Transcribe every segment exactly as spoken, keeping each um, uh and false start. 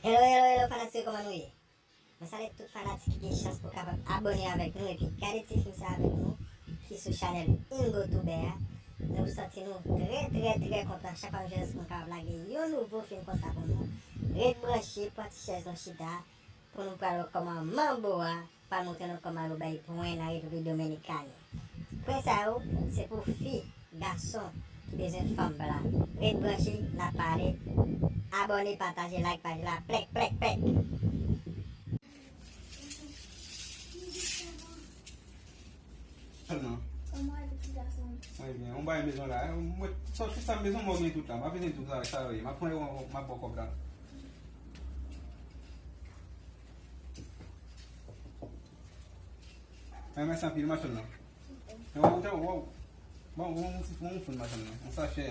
Hello, hello, hello, fanatik yo, kòman nou ye? Mwen salye tout fanatik ki gen chans pou kapab abòne avèk nou epi gade ti fim sa avèk nou ki sou chanèl Ingo Tuber a. Nou santi nou trè, trè, trè kontan chak fwa nou jwenn chans pou nou kapab lage yon nouvo fim konsa pou nou. Ret branche, pran ti chèz nou chita, pou nou pral wè kòman manbo a pral montre nou kòman yo bay pwen nan Repiblik Dominikani. Pwen sa yo, se pou fi, gason ki bezwen fanm blan. Ret branche, n ap pale. Abòne, pataje, like paj la, plèk, plèk, plèk. Kòman ale ti gason? Mwen byen. Yon bagay bezwen la. Mwen, sa, tout sa m bezwen, mwen gen tout la. M ap vini tout sa, sa yo ye. M ap pran yo, m ap ba w kòb la. Mwen, mèsi anpil, machann nan. Yon, yon, yon, yon, bon, yon ti fon, yon fon, machann nan. Yon sachè.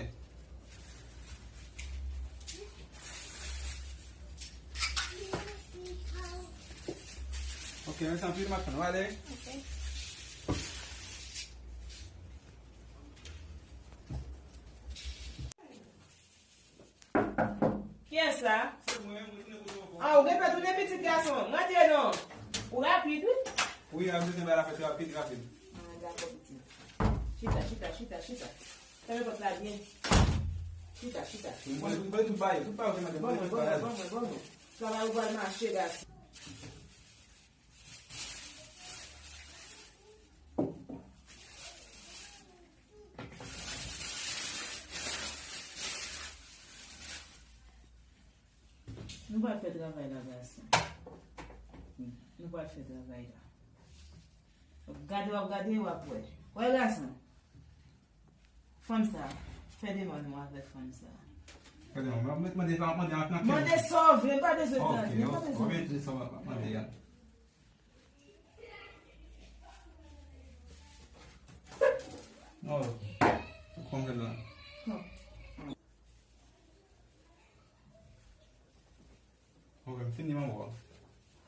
Ok, mèsi anpil, machann. W ale. Ok. Kiyès la? Se mwen, mwen tounen kote w. Ah, ou gentan tounen pitit gason. Rantre non. Ou rapid, wi. Wi, a, m bezwen bay la fèt rapid, rapid. Ah, dakò, pitit. Chita, chita, chita, chita. Fèmen pòt la byen. Chita, chita. M vle, m vle tout bay, tout bay ou te mande, m vle tout bay. Ban mwen, ban mwen, ban mwen, ban mwen. Travay ou pral mache, gason. Nou pral fè travay la, gason. Nou pral fè travay la. W ap gade, w ap gade, w ap wè. Wè, gason. Fanm sa, fè demann ou avèk fanm sa. Fè demann, mwen mande, mande, mande, mande, mande sa w vle, pa bezwen tande, pa bezwen. Ok, ok, mwen mete sa w ap mande a. Oh, ou konn la. Ok, m fini manbo a.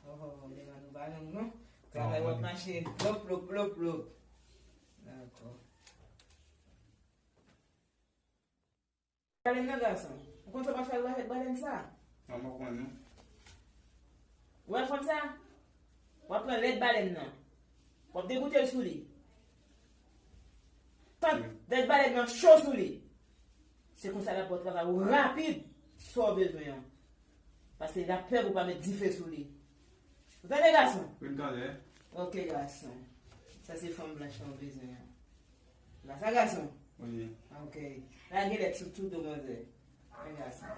Oh, devan nou pa long non. Travay w ap mache plop, plop, plop, plop. Dakò. Balèn nan, gason. Ou konn sa w pral fè avèk balèn sa? Mwen pa konn non. Ou wè fanm sa? W ap pran lèt balèn nan. W ap degoute l sou li. Tank lèt balèn nan cho sou li. Se konsa l ap ba w travay ou rapid, sa w bezwen an. Paske l ap pè pou w pa met dife sou li. Ou tande, gason? Wi, m tande. Ok, gason. Sa se fanm blanch lan w bezwen an. La sa, gason? Wi. Ok. Lage lèt sou tout do manzè. Wi, gason.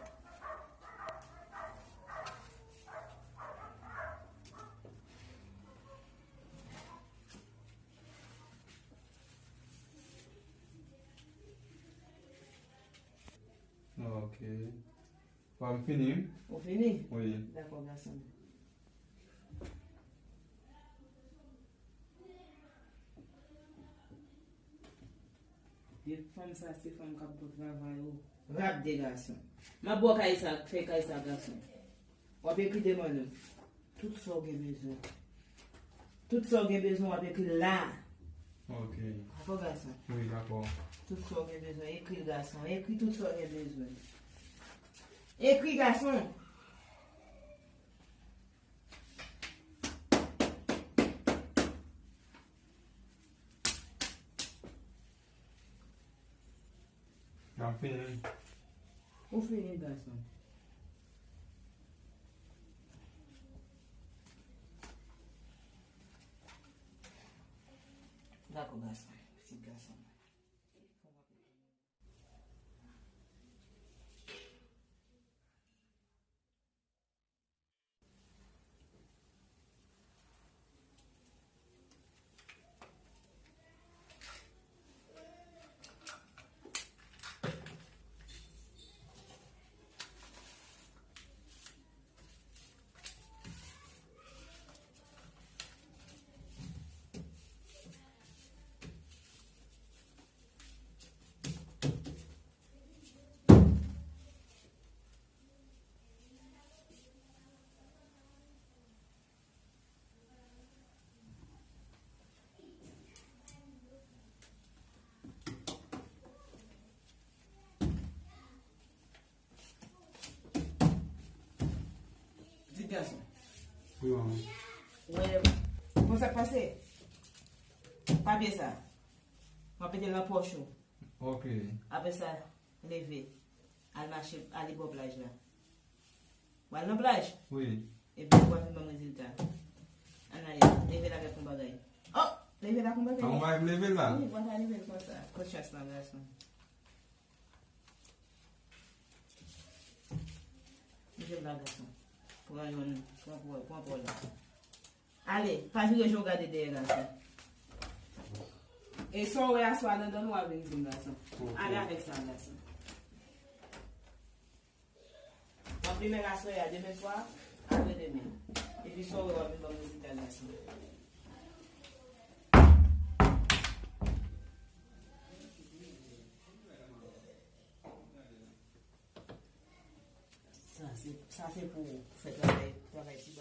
Ok. Bon, m fini, wi. Ou fini? Wi. Dakò, gason. De fanm sa, se fanm k ap bon travay, o. Rap de gason. M ap ba w kay sa, fè kay sa, gason. W ap ekri demann ou. Tout sa w gen bezwen. Tout sa w gen bezwen, w ap ekri l la. Ok. Dakò, gason? Wi, dakò. Tout sa w gen bezwen, ekri l, gason. Ekri tout sa w gen bezwen. Ekri, gason. M ap fini. Ou fini, gason. Dakò, gason. Pitit gason. Gason. Wi, manman. Wè, konn sa k pase? Papye sa. M ap mete l nan pòch ou. Ok. Apre sa, leve. Al mache, ale bò plaj la. W al nan plaj? Wi. Epi w a vin ban m rezilta. Ann ale, leve l avèk yon bagay. Oh! Leve l ak yon bagay. A, yon bagay pou leve l la? Wi, w a leve l konsa. Kot chas lan, gason. Leve l la, gason. Pran yon, pran pran, pran pran la. Ale, pa vire je w gade dèyè, gason. E sa w wè aswè a nan dan nou a vin di m, gason. Ok. Ale avèk sa, gason. W ap limen l aswè a, demen swa, apre demen. Epi sa w wè w ap vin ban m rezilta, gason. Sa se, sa se pou fè travay, travay ti